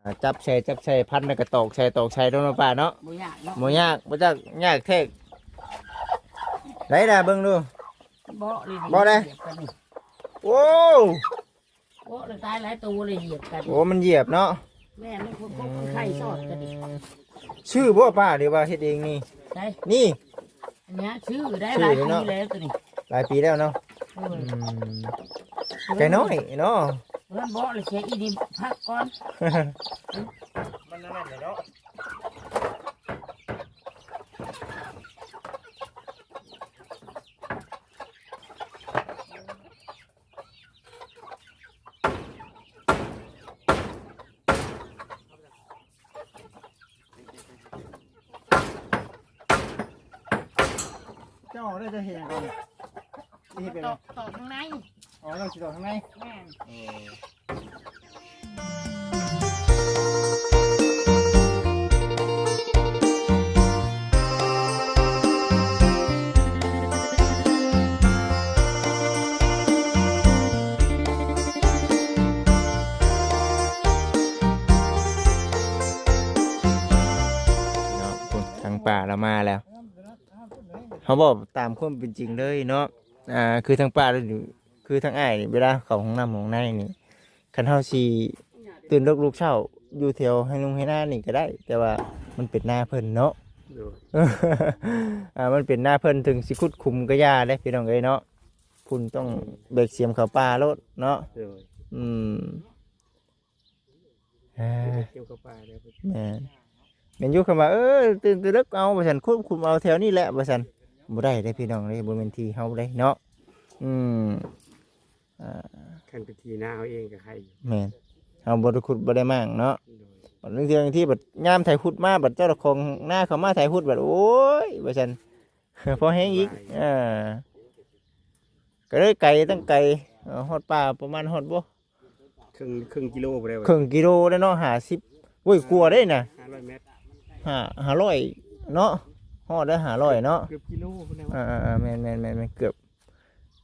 ອ່າ ຈັບໃສ່ ຈັບໃສ່ ພັນແລ້ວກໍຕອກໃສ່ ຕອກໃສ່ໂດນວ່າປ້າເນາະ. ບໍ່ຍາກເນາະ ບໍ່ຍາກ ບໍ່ຈັກຍາກແທ້. ໄດ້ລະເບິ່ງດູ ເບາະເລີຍ ເບາະໄດ້ ຢຽບກັນນີ້. ໂອ້ ເບາະເລີຍ ຕາຍຫຼາຍໂຕເລີຍ ຢຽບກັນ. ໂອ້ ມັນຢຽບເນາະ. ແມ່ນ ມັນຄົນ ຄົນໄຂ້ຊອດກັນນີ້. ອືມ ຊື້ບໍ່ປ້າ ຫຼືວ່າເຮັດເອງນີ້? ໃສ ນີ້ ອັນເນີ້ຍຊື້ໄດ້ ຊື້ ຫຼາຍປີແລ້ວ ເນາະ ໂຕນີ້ ຫຼາຍປີແລ້ວເນາະ. ໂອ້ຍ ອືມ ໄກ່ນ້ອຍເນາະ. ເພິ່ນເບາະແລ້ວເສຍອີ່ນີ້ ພັກກ່ອນ ມັນນັ້ນແຫຼະເນາະ. ເຈົ້າອອກໄດ້ຈະເຮັດຫຍັງກ່ອນ? ຊິເຮັດແບບໃດ? ຕອກ ຕອກທາງໃນ. ອໍ ຕ້ອງຊິຕອກທາງໃນ. ແມ່ນ. ເອີ ເນາະ ພຸ້ນ ທາງປ້າລາວມາແລ້ວ. ເຮົາເວົ້າຕາມຄວາມເປັນຈິງເລີຍເນາະ. ອ່າ ຄືທາງປ້າລາວນີ້ ຄືທາງອ້າຍນີ້ ເວລາເຂົ້າຫ້ອງນ້ຳຫ້ອງໃນນີ້ ຄັນເຮົາຊິຕື່ນລຸກລູກເຊົ້າ ຢູ່ແຖວໄຮ່ນົງໄຮ່ນານີ້ກໍໄດ້ ແຕ່ວ່າມັນເປັນນາເພິ່ນເນາະ. ໂດຍ ອ່າ ມັນເປັນນາເພິ່ນ ເຖິງຊິຂຸດຂຸມກໍຢ່າເດ້ພີ່ນ້ອງເອີຍເນາະ. ພຸ້ນຕ້ອງແບກສຽມເຂົ້າປ່າໂລດເນາະ. ໂດຍ ອືມ ເອີ ແມ່ນ ແມ່ນຢູ່. ຄຳວ່າ ເອີ ຕື່ນແຕ່ເດິກເອົາວ່າຊັ້ນ ຂຸດຂຸມເອົາແຖວນີ້ແຫຼະວ່າຊັ້ນ ບໍ່ໄດ້ເດ້ພີ່ນ້ອງເອີຍ ບໍ່ແມ່ນທີ່ເຮົາເດ້ເນາະ. ອືມ ອ່າ ຄັນເປັນທີ່ນາເຮົາເອງກໍໄຄຢູ່. ແມ່ນ ເຮົາບໍ່ໄດ້ຂຸດບໍ່ໄດ້ມ້າງເນາະ. ໂດຍ ບາດເລື່ອງທີ່ບັດຍາມໄຖຂຸດມາ ບັດເຈົ້າຂອງນາເຂົ້າມາໄຖຂຸດ ບັດ ໂອ້ຍ ວ່າຊັ້ນ ພໍແຮງອີກ. ສະບາຍ ເອີ ກໍເລີຍໄກຕັ້ງໄກ ເອີ ຮອດປ່າປະມານ ຮອດບໍ່ ເຄິ່ງ ເຄິ່ງກິໂລບໍ່ໄດ້ ເຄິ່ງກິໂລໄດ້ເນາະ. ຫ້າສິບ ໂອ້ຍ ກວ່າໄດ້ນະ ຫ້າຮ້ອຍແມັດ ຫ້າ ຫ້າຮ້ອຍເນາະ. ຮອດໄດ້ຫ້າຮ້ອຍເນາະ ເກືອບກິໂລພຸ້ນແຫຼະ. ອ່າໆໆ ແມ່ນໆໆ ເກືອບ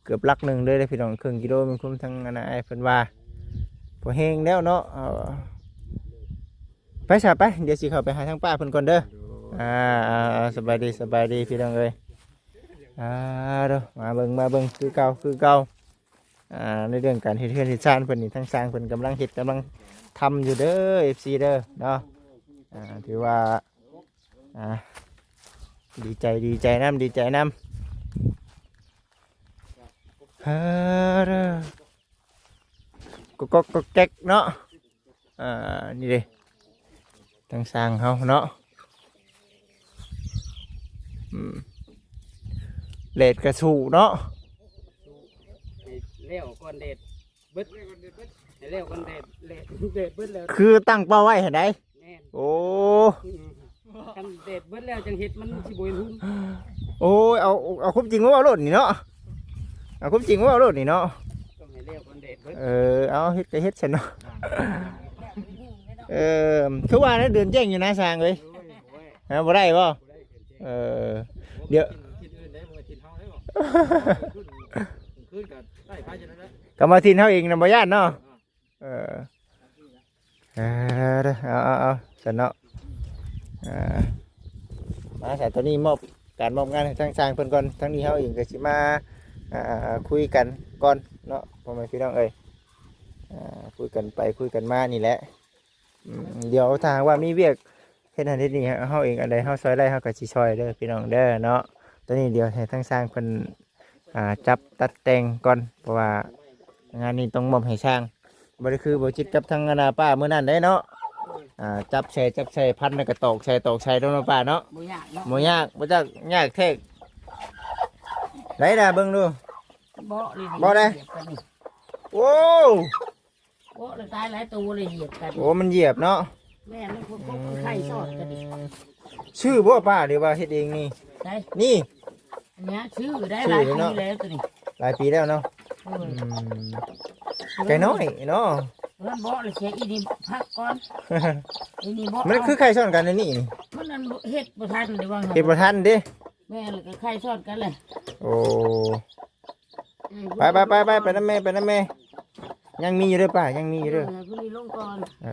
ເກືອບຫຼັກໜຶ່ງເລີຍເດ້ພີ່ນ້ອງ ເຄິ່ງກິໂລ ແມ່ນຄວາມທາງອັນນາອ້າຍເພິ່ນວ່າ. ພໍແຮງແລ້ວເນາະ. ເອົາ ໄປຊະໄປ ດຽວຊິເຂົ້າໄປຫາທາງປ້າເພິ່ນກ່ອນເດີ. ໂດຍ ອ່າ ສະບາຍດີ ສະບາຍດີພີ່ນ້ອງເອີຍ. ອ່າ ເດີ ມາເບິ່ງ ມາເບິ່ງ ຄືເກົ່າ ຄືເກົ່າ. ອ່າ ໃນເລື່ອງການເຮັດເຮືອນເຮັດຊານເພິ່ນນີ້ ທາງຊ່າງເພິ່ນກຳລັງເຮັດ ກຳລັງທຳຢູ່ເດີ ເອັຟຊີ ເດີເນາະ. ອ່າ ຖືວ່າ ອ່າ ດີໃຈ ດີໃຈນຳ ດີໃຈນຳ. ເອີ ເດີ ກໍກອກກໍແກັກເນາະ. ອ່າ ນີ້ເດ້ ທາງຊ່າງເຮົາເນາະ. ອືມ ແດດກະສູ້ເນາະ ໃຫ້ແລ້ວກ່ອນແດດເບິດ ໃຫ້ແລ້ວກ່ອນແດດ ແດດ ແດດເບິດແລ້ວ ຄືຕັ້ງເປົ້າໄວ້ຫັ້ນໃດ. ແມ່ນ ໂອ້ ອືມ ຄັນແດດເບິດແລ້ວຈັ່ງເຮັດ ມັນຊິບໍ່ເຫັນຫຸ່ມ. ໂອ້ຍ ເອົາ ເອົາຄວາມຈິງມາເວົ້າໂລດນີ້ເນາະ ເອົາຄວາມຈິງມາເວົ້າໂລດນີ້ເນາະ. ຕ້ອງໃຫ້ແລ້ວກ່ອນແດດເບິດ ເອີ ເອົາ ເຮັດກໍເຮັດຊັ້ນເນາະ. ເອີ ຄືວ່າໃນເດືອນແຈ້ງຢູ່ນະຊ່າງເອີຍ. ໂອ້ຍ ບໍ່ໄດ້ ຮະ ບໍ່ໄດ້ບໍ່? ບໍ່ໄດ້ເດືອນແຈ້ງ ເອີ ດຽວ ບໍ່ແມ່ນຖິ່ນອື່ນເດ້ ບໍ່ແມ່ນຖິ່ນເຮົາເດ້ບໍ່? ຄືນກໍໄດ້ໄປຈັ່ງນັ້ນແຫຼະ ກໍມາຖິ່ນເຮົາເອງນະ ບໍ່ຢ້ານເນາະ. ເອີ ເອີ ເອີ ເອົາ ເອົາ ເອົາ ຊັ້ນເນາະ. ອ່າ ມາຊະ ຕອນນີ້ມອບການມອບງານໃຫ້ທາງຊ່າງເພິ່ນກ່ອນ ທາງນີ້ເຮົາເອງກໍຊິມາ ອ່າ ຄຸຍກັນກ່ອນເນາະ ພໍ່ແມ່ພີ່ນ້ອງເອີຍ. ອ່າ ຄຸຍກັນໄປຄຸຍກັນມານີ້ແຫຼະ. ອືມ ດຽວຖ້າຫາກວ່າມີວຽກເຮັດຫັ້ນເຮັດນີ້ ເຮົາເອງອັນໃດເຮົາຊ່ອຍໄດ້ ເຮົາກໍຊິຊ່ອຍເດີພີ່ນ້ອງເດີເນາະ. ຕອນນີ້ດຽວໃຫ້ທາງຊ່າງເພິ່ນ ອ່າ ຈັບຕັດແຕ່ງກ່ອນ ເພາະວ່າງານນີ້ຕ້ອງມອບໃຫ້ຊ່າງ. ບໍ່ໄດ້ຄືບໍ່ຈິດກັບທາງອັນນາປ້າມື້ນັ້ນເດ້ເນາະ. ອ່າ ຈັບໃສ່ ຈັບໃສ່ ພັນແລ້ວກໍຕອກໃສ່ ຕອກໃສ່ໂດນວ່າປ້າເນາະ. ບໍ່ຍາກເນາະ ບໍ່ຍາກ ບໍ່ຈັກຍາກແທ້. ໄດ້ລະເບິ່ງດູ ເບາະເລີຍ ເບາະໄດ້ ຢຽບກັນນີ້. ໂອ້ ໂອ້ ຕາຍຫຼາຍໂຕເລີຍ ຢຽບກັນ. ໂອ້ ມັນຢຽບເນາະ. ແມ່ນ ມັນຄົນ ອືມ ຄົນໄຂ້ຊອດກັນນີ້. ຊື້ບໍ່ປ້າ ຫຼືວ່າເຮັດເອງນີ້? ໃສ ນີ້ ອັນເນີ້ຍຊື້ໄດ້ ຊື້ ຫຼາຍປີແລ້ວ ເນາະ ໂຕນີ້ ຫຼາຍປີແລ້ວເນາະ. ໂອ້ຍ ອືມ ໄກ່ນ້ອຍເນາະ. ເພິ່ນເບາະແລ້ວເສຍອີ່ນີ້ ພັກກ່ອນ ອີ່ນີ້ເບາະ. ມັນຄືໄຂ່ຊ້ອນກັນອັນນີ້ ມັນອັນເຮັດບໍ່ທັນເດ້ ວ່າເຮັດບໍ່ທັນເດ້. ແມ່ນ ແລ້ວກໍໄຂ່ຊ້ອນກັນແຫຼະ. ໂອ້ ເອີ ໄປໆໆໆ ໄປນຳແມ່ ໄປນຳແມ່. ຍັງມີຢູ່ເດີປ້າ ຍັງມີຢູ່ເດີ. ເອີ ໃຫ້ຜູ້ນີ້ລົງກ່ອນ. ເອ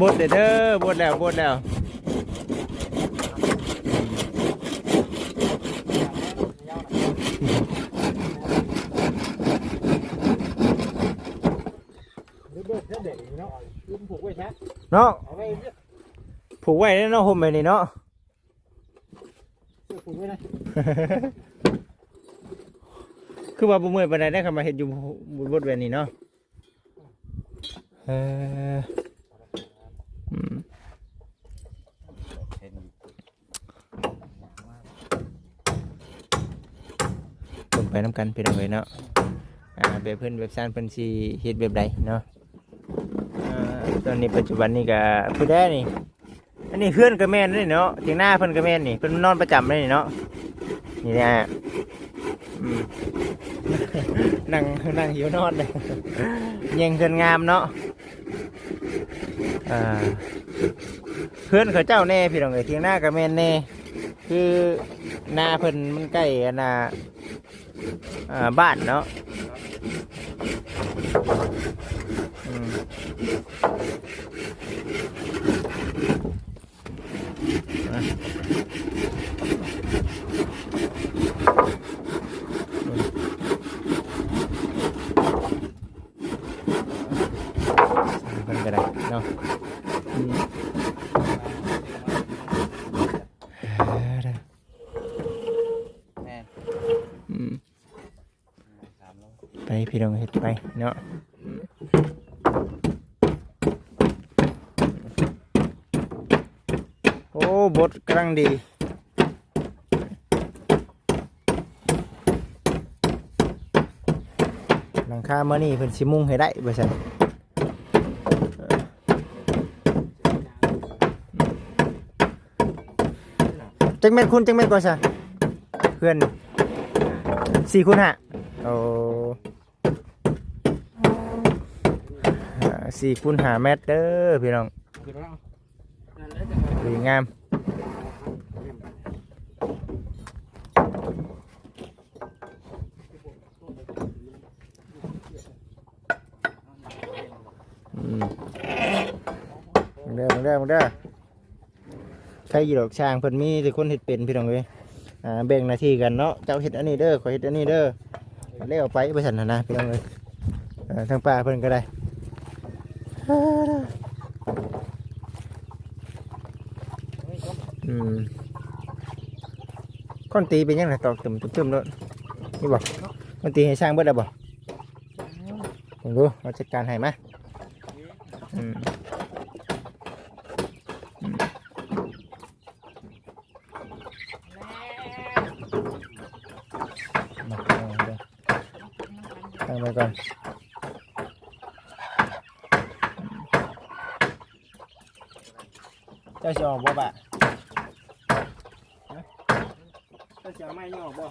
ບົດແລ້ວເດີ ບົດແລ້ວ ບົດແລ້ວ. ເນາະ ຜູກໄວ້ແລ້ວເນາະ ຮົ່ມແບບນີ້ເນາະ. ຄືວ່າບໍ່ເມື່ອຍປານໃດເດ້ ຄັນມາເຮັດຢູ່ບົດແບບນີ້ເນາະ. ເອີ ອືມ ເບິ່ງໄປນຳກັນພີ່ນ້ອງເອີຍເນາະ ອ່າ ແບບເຮືອນແບບຊານເພິ່ນຊິເຮັດແບບໃດເນາະ. ອ່າ ຕອນນີ້ປັດຈຸບັນນີ້ກະຜູ້ໃດນີ້ ອັນນີ້ເຮືອນກໍແມ່ນເດ້ເນາະ ຖຽງນາເພິ່ນກໍແມ່ນນີ້ ເພິ່ນນອນປະຈຳເດ້ນີ້ເນາະ ນີ້ແຫຼະ. ອືມ ນັ່ງ ນັ່ງຫິວນອນ ແຍງເຮືອນງາມເນາະ. ອ່າ ເຮືອນເຂົາເຈົ້າແດ່ພີ່ນ້ອງເອີຍ ຖຽງນາກໍແມ່ນແດ່ ຄືນາເພິ່ນມັນໃກ້ອັນນ່າ ອ່າ ບ້ານເນາະ. ອືມ ເພິ່ນກໍໄດ້ເນາະ. ອືມ ແມ່ນ ອືມ ໄປພີ່ນ້ອງ ເຮັດໄປເນາະ. ໂອ້ ບົດກຳລັງດີ ຫຼັງຄາມື້ນີ້ເພິ່ນຊິມຸງໃຫ້ໄດ້ວ່າຊັ້ນ. ຈັກແມັດຄູນຈັກແມັດກໍຊະ ເຮືອນ ສີ່ຄູນຫ້າ. ໂອ້ ອ່າ ສີ່ຄູນຫ້າແມັດເດີພີ່ນ້ອງ ດີງາມ. ອືມ ເບິ່ງເດີ ເບິ່ງເດີ ເບິ່ງເດີ. ໃຜຢູ່ດອກ ຊ່າງເພິ່ນມີແຕ່ຄົນເຮັດເປັນພີ່ນ້ອງເອີຍ. ອ່າ ແບ່ງໜ້າທີ່ກັນເນາະ ເຈົ້າເຮັດອັນນີ້ເດີ ຂ້ອຍເຮັດອັນນີ້ເດີ ແລ້ວໄປວ່າຊັ້ນຫັ້ນນະພີ່ນ້ອງເອີຍ. ເອີ ທາງປ້າເພິ່ນກໍໄດ້ ອືມ ຄົນຕີເປັນຫຍັງນະ ຕອກຕຶມໆໂລດ ນີ້ບໍ່? ຄົນຕີໃຫ້ຊ່າງເບິດແລ້ວບໍ່? ເບິ່ງດູ ເຮົາຈັດການໃຫ້ມາ. ອືມ ອືມ ມາ ເອົາເດີ ຕັ້ງໄວ້ກ່ອນ. ເຈົ້າຊິອອກບໍ່ປະ? ຮະ? ເຈົ້າຊິເອົາໄມ້ນີ້ອອກບໍ່?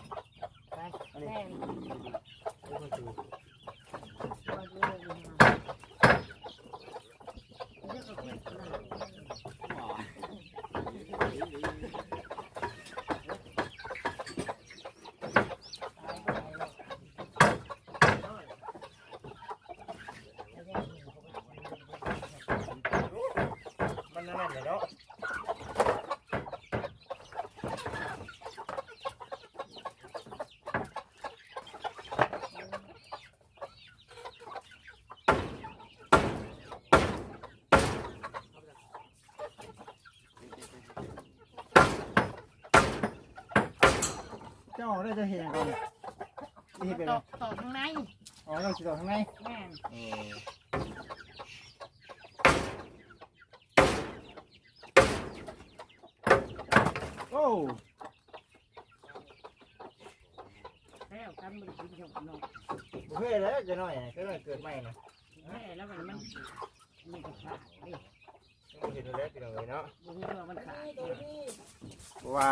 ໄປ ອັນນີ້ ແມ່ນ ໂອ້ຍ ມັນຖືກ ມັນນັ້ນແຫຼະເນາະ. ເຈົ້າອອກແລ້ວຈະເຮັດຫຍັງກ່ອນ? ຊິເຮັດແບບໃດ? ຕອກ ຕອກທາງໃນ. ອໍ ຕ້ອງຊິຕອກທາງໃນ. ແມ່ນ. ເອີ ໂອ້ ແລ້ວກັນບໍ່ໄດ້ກິນເຈົ້າເນາະ. ບໍ່ເຄີຍເລີຍ ກະນ້ອຍ ກະນ້ອຍເກີດໃໝ່ນະ. ແລ້ວມັນ ມັນກໍຂາດເດ້. ບໍ່ເຫັນແລ້ວພີ່ນ້ອງເອີຍເນາະ ບໍ່ຮູ້ວ່າມັນຂາດ. ເພາະວ່າ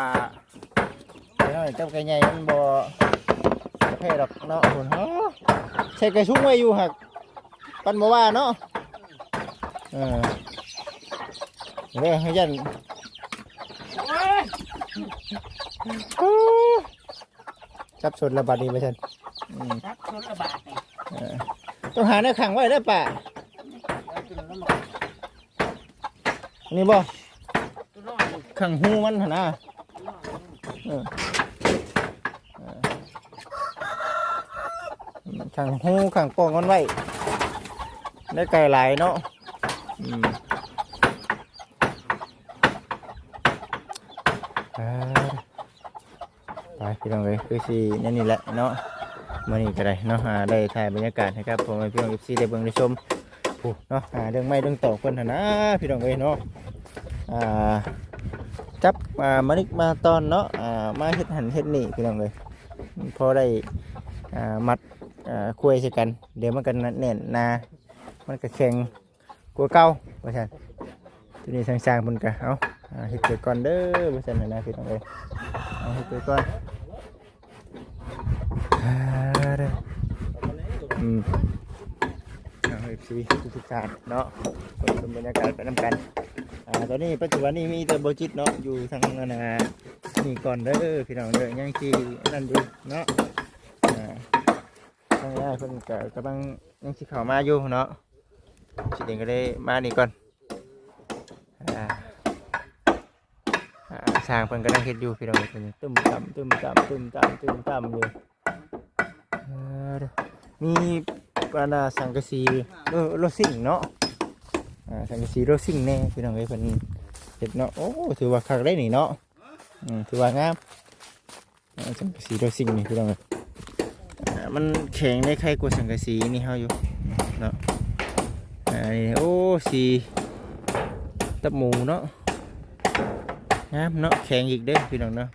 ໄກ່ນ້ອຍກັບໄກ່ໃຫຍ່ມັນບໍ່ແພ້ດອກເນາະ. ໂອ້ໂຫ ໃສ່ໄກ່ຊຸງໄວ້ຢູ່ຫັ້ນ ປັນບໍ່ວ່າເນາະ. ເອີ ເດີ ໃຫ້ຢ້ານ ໂອ້ຍ ສັບສົນລະບາດນີ້ວ່າຊັ້ນ. ອືມ ສັບສົນລະບາດນີ້. ເອີ ຕ້ອງຫາແນວຂັງໄວ້ເດີປ້າ. ເອົາຂຶ້ນລະໝົດ. ນີ້ບໍ່? ຂັງຮູມັນຫັ້ນນະ. ເອີ ເອີ ຂັງຮູຂັງປ່ອງມັນໄວ້ ໄດ້ໄກ່ຫຼາຍເນາະ. ອືມ ເອີ ໄປພີ່ນ້ອງເອີຍ ຄືຊິແນວນີ້ແຫຼະເນາະ. ມື້ນີ້ກໍໄດ້ເນາະ ອ່າ ໄດ້ຖ່າຍບັນຍາກາດໃຫ້ກັບພໍ່ແມ່ພີ່ນ້ອງ ເອັຟຊີ ໄດ້ເບິ່ງໄດ້ຊົມ ຜູ້ເນາະ ອ່າ ເລື່ອງໄມ້ເລື່ອງຕອກເພິ່ນຫັ້ນນະ ພີ່ນ້ອງເອີຍເນາະ. ອ່າ ຈັບ ອ່າ ມານິກມາຕອນເນາະ ອ່າ ມາເຮັດຫັ້ນເຮັດນີ້ ພີ່ນ້ອງເອີຍ ພໍໄດ້ ອ່າ ມັດ ອ່າ ຄວາຍໃສ່ກັນ ດຽວມັນກໍແໜ້ນໜາ ມັນກໍແຂງ ກວ່າເກົ່າວ່າຊັ້ນ. ໂຕນີ້ຊ່າງໆເພິ່ນກະເອົາ ອ່າ ເຮັດໄປກ່ອນເດີວ່າຊັ້ນນະ ພີ່ນ້ອງເອີຍ ເອົາເຮັດໄປກ່ອນ. ອ່າ ເດີ ອືມ ເອົາ ເອັຟຊີ ທຸກໆທ່ານເນາະ ເບິ່ງຊົມບັນຍາກາດໄປນຳກັນ. ອ່າ ຕອນນີ້ປັດຈຸບັນນີ້ມີແຕ່ບໍ່ຈິດເນາະ ຢູ່ທາງອັນນ່ານີ້ກ່ອນເດີ ພີ່ນ້ອງເດີ ຍັງຊິອັນນັ້ນຢູ່ເນາະ. ອ່າ ທາງອ້າຍເພິ່ນກະກຳລັງ ຍັງຊິເຂົ້າມາຢູ່ເນາະ ຊິເອງກໍເລີຍມານີ້ກ່ອນ. ອ່າ ອ່າ ຊ່າງເພິ່ນກຳລັງເຮັດຢູ່ ພີ່ນ້ອງເອີຍ ເພິ່ນຕຸ້ມຕຳ ຕຸ້ມຕຳ ຕຸ້ມຕຳ ຕຸ້ມຕຳຢູ່. ເອີ ມີອັນນ່າສັງກະສີ ໂລ ໂລຊິງເນາະ ອ່າ ສັງກະສີໂລຊິງແດ່ ພີ່ນ້ອງເອີຍ ເພິ່ນເຮັດເນາະ. ໂອ້ ຖືວ່າຄັກເດ້ນີ້ເນາະ ອືມ ຖືວ່າງາມ. ອ່າ ສັງກະສີໂລຊິງນີ້ ພີ່ນ້ອງເອີຍ ອ່າ ມັນແຂງໄດ້ໄຄກວ່າສັງກະສີນີ້ເຮົາຢູ່ເນາະ. ອ່າ ນີ້ ໂອ້ ສີຕັບໝູເນາະ ງາມເນາະ ແຂງອີກເດ້ ພີ່ນ້ອງເນາະ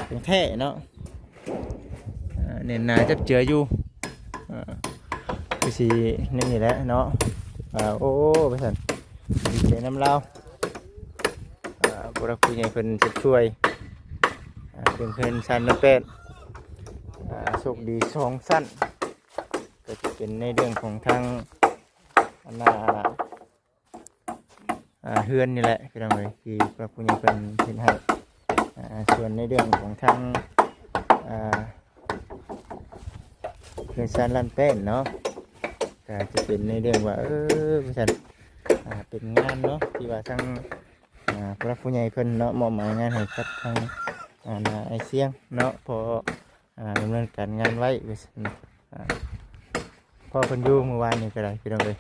ຂອງແທ້ເນາະ. ອ່າ ແໜ້ນໜາຈັບເຈືອຢູ່ ອ່າ ຄືຊິແນວນີ້ແຫຼະເນາະ. ອ່າ ໂອ້ ວ່າຊັ້ນ ດີໃຈນຳລາວ ອ່າ ຜູ້ຫຼັກຜູ້ໃຫຍ່ເພິ່ນເຮັດຊ່ວຍ ອ່າ ເປັນເຮືອນຊານລະແປດ ອ່າ ໂຊກດີສອງຊັ້ນ ກໍຈະເປັນໃນເລື່ອງຂອງທາງອັນນ່າ ອ່າ ເຮືອນນີ້ແຫຼະ ພີ່ນ້ອງເອີຍ ທີ່ຜູ້ຫຼັກຜູ້ໃຫຍ່ເພິ່ນເຮັດໃຫ້. ອ່າ ສ່ວນໃນເລື່ອງຂອງທາງ ອ່າ ເຮືອນຊານລານແປ້ນເນາະ ກໍຈະເປັນໃນເລື່ອງວ່າ ເອີ ວ່າຊັ້ນ ອ່າ ເປັນງານເນາະ ທີ່ວ່າທາງ ອ່າ ຜູ້ຫຼັກຜູ້ໃຫຍ່ເພິ່ນເນາະ ມອບໝາຍງານໃຫ້ກັບທາງ ອ່າ ນາຍຊຽງເນາະ ເພາະ ອ່າ ດຳເນີນການງານໄວ້ວ່າຊັ້ນ. ອ່າ ພໍ້ເພິ່ນຢູ່ມື້ວານນີ້ກໍໄດ້ ພີ່ນ້ອງເອີຍ.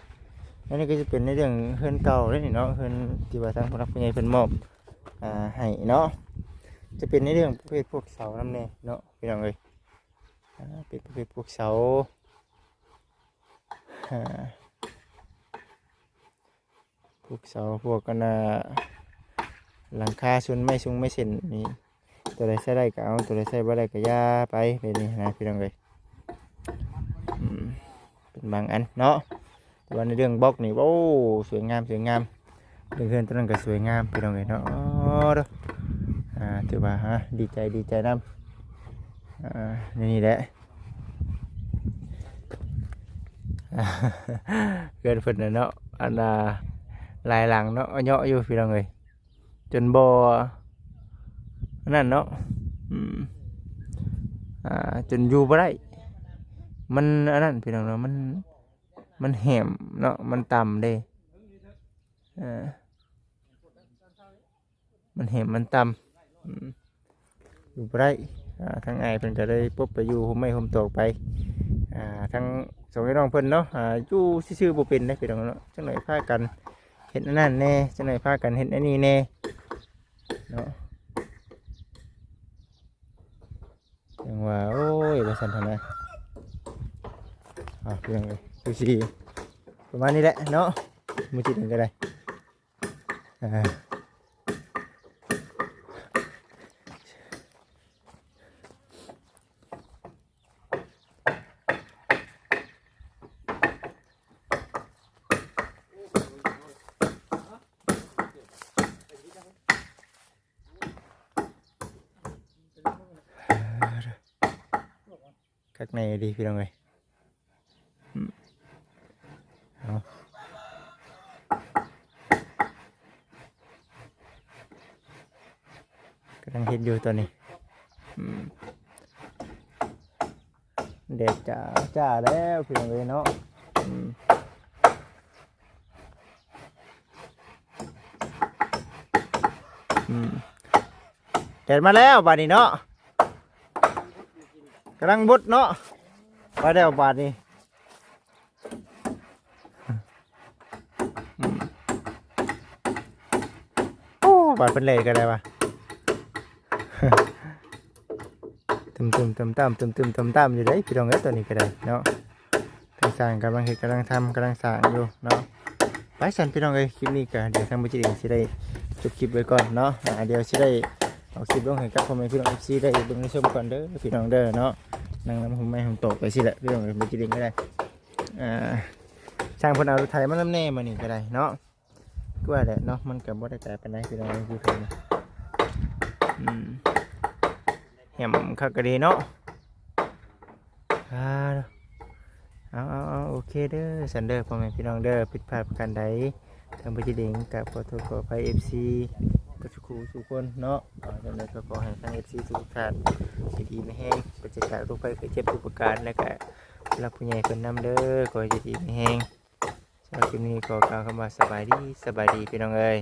ອັນນີ້ກໍຈະເປັນໃນເລື່ອງເຮືອນເກົ່າເດ້ນີ້ເນາະ ເຮືອນທີ່ວ່າທາງຜູ້ຫຼັກຜູ້ໃຫຍ່ເພິ່ນມອບ ອ່າ ໃຫ້ເນາະ ຈະເປັນໃນເລື່ອງປະເພດພວກເສົານຳແດ່ເນາະ ພີ່ນ້ອງເອີຍ. ອ່າ ເປັນປະເພດພວກເສົາ ອ່າ ພວກເສົາ ພວກອັນນ່າ ຫຼັງຄາ ສ່ວນໄມ້ຊົງໄມ້ເສັ້ນນີ້ ຕົວໃດໃຊ້ໄດ້ກໍເອົາ ຕົວໃດໃຊ້ບໍ່ໄດ້ກໍຢ່າໄປ ແບບນີ້ນະ ພີ່ນ້ອງເອີຍ. ອືມ ເປັນບາງອັນເນາະ ແຕ່ວ່າໃນເລື່ອງບລັອກນີ້ ໂອ້ ສວຍງາມ ສວຍງາມ ເລື່ອງເຮືອນຕົວນັ້ນກໍສວຍງາມ ພີ່ນ້ອງເອີຍເນາະ. ອ່າ ຖືວ່າ ຮະ ດີໃຈ ດີໃຈນຳ ອ່າ ໃນນີ້ແຫຼະ ເຮືອນເພິ່ນນະເນາະ ອັນນ່າ ຫຼາຍຫຼັງເນາະ ເຍາະຢູ່ ພີ່ນ້ອງເອີຍ ຈົນບໍ່ອັນນັ້ນເນາະ. ອືມ ອ່າ ຈົນຢູ່ບໍ່ໄດ້ ມັນອັນນັ້ນ ພີ່ນ້ອງເນາະ ມັນ ມັນແຫມເນາະ ມັນຕ່ຳເດ້ ເອີ ມັນແຫມ ມັນຕ່ຳ ອືມ ຢູ່ບໍ່ໄດ້. ອ່າ ທາງອ້າຍເພິ່ນກໍເລີຍປົບໄປຢູ່ຮົ່ມໄມ້ຮົ່ມຕອກໄປ. ອ່າ ທາງສອງພີ່ນ້ອງເພິ່ນເນາະ ອ່າ ຢູ່ຊື່ໆບໍ່ເປັນເດ້ ພີ່ນ້ອງເນາະ ຈັກໜ້ອຍພາກັນເຮັດອັນນັ້ນແດ່ ຈັກໜ້ອຍພາກັນເຮັດອັນນີ້ແດ່ເນາະ. ຈັ່ງວ່າ ໂອ້ຍ ວ່າຊັ້ນຫັ້ນນະ. ອ່າ ພີ່ນ້ອງເອີຍ ຄືຊິປະມານນີ້ແຫຼະເນາະ ມື້ຈິດນີ້ກໍໄດ້. ອ່າ ຄັກແນ່ດີ ພີ່ນ້ອງເອີຍ. ອືມ ເອົາ ກຳລັງເຮັດຢູ່ຕອນນີ້. ອືມ ແດດຈ້າໆແລ້ວ ພີ່ນ້ອງເອີຍເນາະ. ອືມ. ອືມ ແດດມາແລ້ວບາດນີ້ເນາະ ກຳລັງບົດເນາະ ມາແລ້ວບາດນີ້ ອືມ ໂອ້ ບາດເພິ່ນແລ່ນກໍໄດ້ວ່າ ຕຶມໆຕາມໆ ຕຶມໆຕາມໆຢູ່ເດ້ພີ່ນ້ອງເອີຍ ຕອນນີ້ກໍໄດ້ເນາະ ທາງຊ່າງກຳລັງເຮັດ ກຳລັງທຳ ກຳລັງສ້າງຢູ່ເນາະ ໄປຊັ້ນພີ່ນ້ອງເອີຍ ຄລິບນີ້ກໍດຽວທາງບໍ່ຈິດເອງຊິໄດ້ຈົບຄລິບໄວ້ກ່ອນເນາະ ອ່າ ດຽວຊິໄດ້ເອົາຄລິບລົງໃຫ້ກັບພໍ່ແມ່ພີ່ນ້ອງເອັຟຊີໄດ້ເບິ່ງໄດ້ຊົມກ່ອນເດີພີ່ນ້ອງເດີເນາະ ນັ່ງນຳຮົ່ມໄມ້ຮົ່ມຕອກໄປຊີ້ແຫຼະພີ່ນ້ອງເອີຍ ບໍ່ຈິດເອງກໍໄດ້ ອ່າ ຊ່າງເພິ່ນເອົາລົດໄຖມານຳແດ່ມື້ນີ້ກໍໄດ້ເນາະ ຄືວ່າແຫຼະເນາະ ມັນກໍບໍ່ໄດ້ໄກປານໃດພີ່ນ້ອງເອີຍ ຢູ່ເທິງນີ້ ອືມ ແຮມຄັກກະດີເນາະ ອ່າ ເອົາໆໆ ໂອເຄເດີ ຊັ້ນເດີ ພໍ່ແມ່ພີ່ນ້ອງເດີ ຜິດພາດປະການໃດ ທາງບໍ່ຈິດເອງກໍຂໍໂທດຂໍອະໄພ ເອັຟຊີ ເບິດສູ່ຄູ່ສູ່ຄົນເນາະ ຈັ່ງໃດກໍຂໍໃຫ້ທາງ ເອັຟຊີ ທຸກໆທ່ານ ຢູ່ດີມີແຮງ ປາສະຈາກໂລກໄພໄຂ້ເຈັບທຸກປະການ ແລະກະຜູ້ຫຼັກຜູ້ໃຫຍ່ເພິ່ນນຳເດີ ຂໍໃຫ້ຢູ່ດີມີແຮງ ສຳລັບຄລິບນີ້ຂໍກ່າວຄຳວ່າສະບາຍດີ ສະບາຍດີພີ່ນ້ອງເອີຍ.